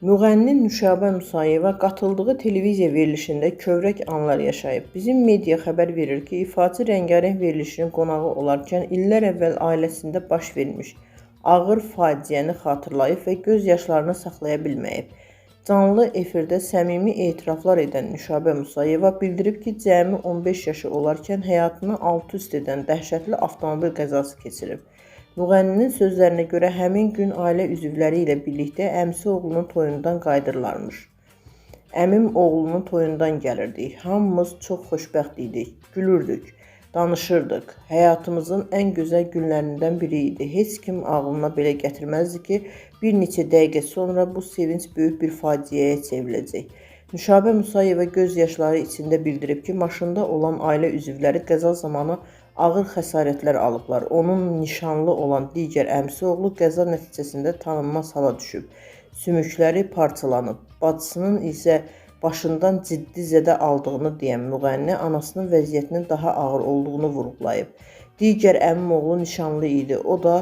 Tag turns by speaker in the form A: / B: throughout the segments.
A: Müğənni Nüşabə Musayeva qatıldığı televiziya verilişində kövrək anlar yaşayıb. Bizim media xəbər verir ki, ifaçı rəngarəng verilişinin qonağı olarkən illər əvvəl ailəsində baş vermiş ağır faciəni xatırlayıb və göz yaşlarını saxlaya bilməyib. Canlı efirdə səmimi etiraflar edən Nüşabə Musayeva bildirib ki, cəmi 15 yaşı olarkən həyatını alt-üst edən dəhşətli avtomobil qəzası keçirib. Müğənninin sözlərinə görə həmin gün ailə üzvləri ilə birlikdə əmisi oğlunun toyundan qayıdırlarmış. Əmim oğlunun toyundan gəlirdik. Hamımız çox xoşbəxt idik, gülürdük, danışırdıq. Həyatımızın ən gözəl günlərindən biri idi. Heç kim ağlına belə gətirməzdi ki, bir neçə dəqiqə sonra bu sevinc böyük bir faciəyə çevriləcək. Nüşabə Musayeva göz yaşları içində bildirib ki, maşında olan ailə üzvləri qəza zamanı ağır xəsarətlər alıblar. Onun nişanlı olan digər əmisi oğlu qəza nəticəsində tanınmaz hala düşüb. Sümükləri parçalanıb. Bacısının isə başından ciddi zədə aldığını deyən müğənni anasının vəziyyətinin daha ağır olduğunu vurğulayıb. Digər əmim oğlu nişanlı idi. O da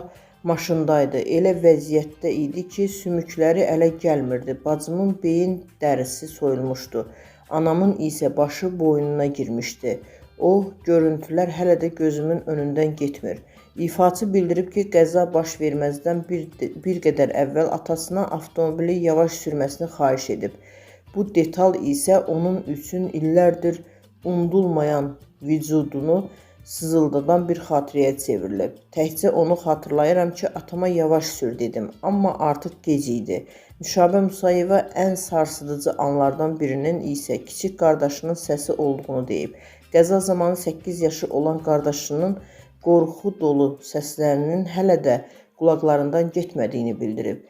A: maşındaydı. Elə vəziyyətdə idi ki, sümükləri ələ gəlmirdi. Bacımın beyin dərisi soyulmuşdu. Anamın isə başı boynuna girmişdi. O görüntülər hələ də gözümün önündən getmir. İfaçı bildirib ki, qəza baş verməzdən bir qədər əvvəl atasına avtomobili yavaş sürməsini xahiş edib. Bu detal isə onun üçün illərdir unudulmayan vücudunu sızıldadan bir xatirəyə çevrilib. Təkcə onu xatırlayıram ki, atama yavaş sür dedim, amma artıq gec idi. Nüşabə Musayeva ən sarsıdıcı anlardan birinin isə kiçik qardaşının səsi olduğunu deyib. Qəza zamanı 8 yaşı olan qardaşının qorxu dolu səslərinin hələ də qulaqlarından getmədiyini bildirib.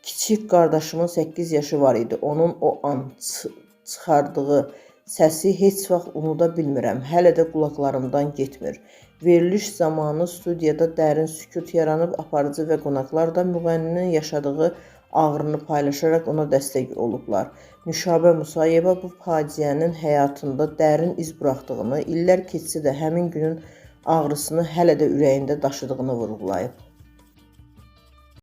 A: Kiçik qardaşımın 8 yaşı var idi. Onun o an çıxardığı səsi heç vaxt unuda bilmirəm. Hələ də qulaqlarımdan getmir. Veriliş zamanı studiyada dərin sükut yaranıb, aparıcı və qonaqlar da müğənninin yaşadığı ağrını paylaşaraq ona dəstək olublar. Nüşabə Musayeva bu faciənin həyatında dərin iz buraxdığını, illər keçsə də həmin günün ağrısını hələ də ürəyində daşıdığını vurğulayıb.